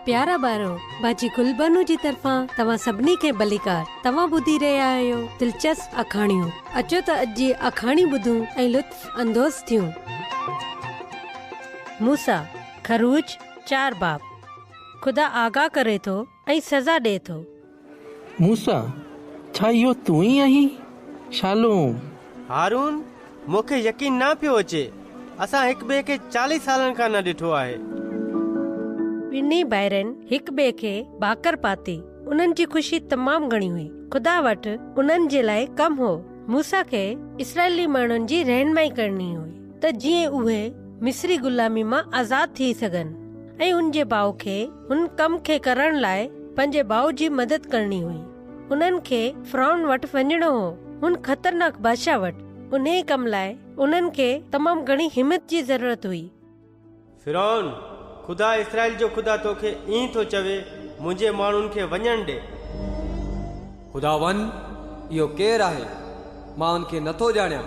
پيارا ٻارو، باجي گل بانو جي طرفان توهان سڀني کي ڀليڪار. توهان ٻڌي رهيا آهيو دلچسپ آکاڻيون. اچو ته اڄ جي آکاڻي ٻڌون ۽ لطف اندوز ٿيون. موسيٰ، خروج، چار باب. خدا آگاهه ڪري ٿو ۽ سزا ڏئي ٿو. موسيٰ، ڇا اهو تون ئي آهين؟ شالوم! هارون، مون کي يقين نه پيو اچي. اسان هڪ ٻئي کي 40 سالن کان نه ڏٺو آهي. ٻنهي ڀائرن هڪ ٻئي کي ڀاڪر پاتي. انهن جي خوشي تمام گهڻي هئي. خدا وٽ انهن جي لاء ڪم هو. موسيٰ کي اسرائيلي ماڻهن جي رهنمائي ڪرڻي هئي ته جيئن اهي مصري غلامي مان آزاد ٿي سگهن ۽ ان جي ڀاء کي هن ڪم کي ڪرڻ لاء پنهنجي ڀاء جي مدد ڪرڻي هئي. انهن کي فرعون وٽ وڃڻو هو، هن خطرناڪ بادشاهه وٽ. انهيء ڪم لاء انهن کي تمام گهڻي همت جي ضرورت هئي. فرعون، خدا اسرائيل جو خدا توکي ائين ٿو چوي، منهنجي ماڻهن کي وڃڻ ڏي. خداوند، اهو ڪير آهي؟ مان ان کي نٿو ڄاڻيان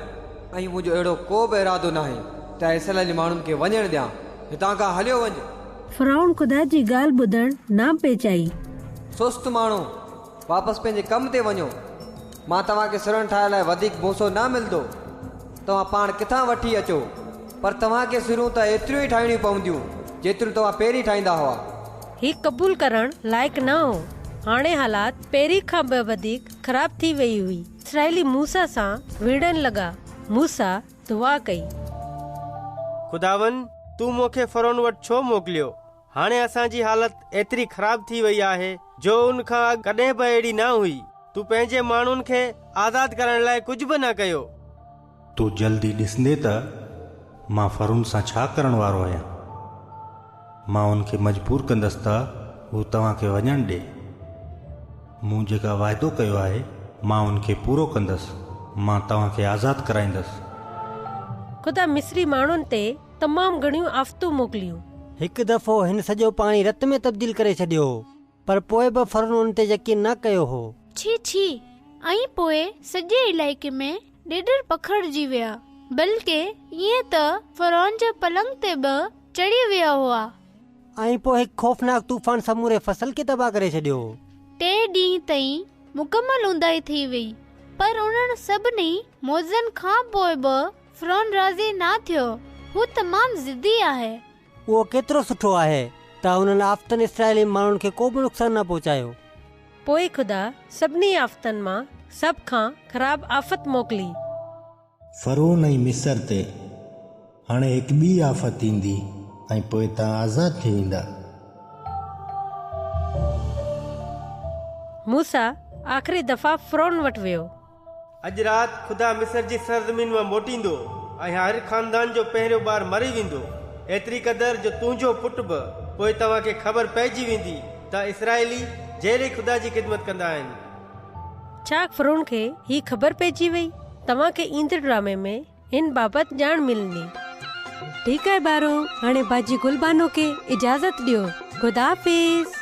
۽ منهنجو اهڙو ڪو به ارادو ناهي ته اسرائيل جي ماڻهن کي وڃڻ ڏيان. هتان کان هليو وڃ. فرعون خدا جي ڳالهه ٻڌڻ نه پئي چاهي. سست ماڻهو، واپس پنهنجي ڪم تي وڃو. مان توهان کي سرن ٺاهڻ لاء وڌيڪ بوسو نه ملندو. توهان پاڻ ڪٿان وٺي اچو، پر توهان کي سرون ته ايتريون ئي ٺاهڻيون پونديون، جيتريون توهان پهرين ٺاهيندا هئا. هي قبول ڪرڻ لائق نه هو. هاڻي حالات پهرين کان به وڌيڪ خراب ٿي ويئي هئي. اسرائيلي موسيٰ سان وڙهڻ لڳا. موسيٰ دعا ڪئي. خداوند، تون مون کي فرعون وٽ ڇو موڪليو؟ هاڻي اسان جي حالت ايتري خراب ٿي وئي آهي جو ان کان اڳ ڪڏهن به اهڙي نه هئي. تون پنهنجي ماڻهن کي آزاد ڪرڻ لاء ڪجهه به نه ڪيو. تون جلد ئي ڏسندين ته مان فرعون سان ڇا ڪرڻ وارو آهيان. مان ان کي مجبور ڪندس ته هو توهان کي وڃڻ ڏئي. مون جيڪا واعدو ڪيو آهي، مان ان کي پورو ڪندس. مان توهان کي آزاد ڪرائيندس. خدا مصري ماڻهن تي تمام گهڻيون آفتون موڪليون. هڪ دفعو هن سڄو پاڻي رت ۾ تبديل ڪري ڇڏيو هو، پر پوء به فرعون ان تي يقين نه ڪيو هو. ڇي ڇي! ۽ پوء سڄي علائقي ۾ ڏيڏر پکڙجي ويا، بلڪه ائين ته فرعون جي پلنگ تي به چڙهي ويا هئا. ۽ پوء هڪ خوفناڪ طوفان سموري فصل کي تباهه ڪري ڇڏيو هو. ٽي ڏينهن تائين مڪمل اونداهي ٿي وئي، پر انهن سڀني معجزن کان پوء به فرعون راضي نه ٿيو. هو تمام ضدي آهي. اهو ڪيترو سٺو آهي ته انهن آفتن اسرائيلي ماڻهن کي ڪو به نقصان نه پهچايو. پوء خدا سڀني آفتن مان سڀ کان خراب آفت موڪلي. فرعون ۽ مصر تي هاڻي هڪ ٻي آفت ايندي ۽ پوء توهان آزاد ٿي ويندا. موسيٰ آخري دفعا فرعون وٽ ويو. اڄ رات خدا مصر جي سرزمين مان موٽيندو ۽ هر خاندان جو پهريون ٻار مري ويندو، ايتري قدر جو تنهنجو پٽ به. پوء توهان کي خبر پئجي ويندي ته اسرائيلي جيئري خدا جي خدمت ڪندا آهن. ڇا فرعون کي هي خبر پئجي وئي؟ توهان کي ايندڙ ڊرامي ۾ هن بابت ڄاڻ ملندي. ٺيڪ آهي ٻارو، هاڻي باجي گل بانو کي اجازت ڏيو. خدا حافظ.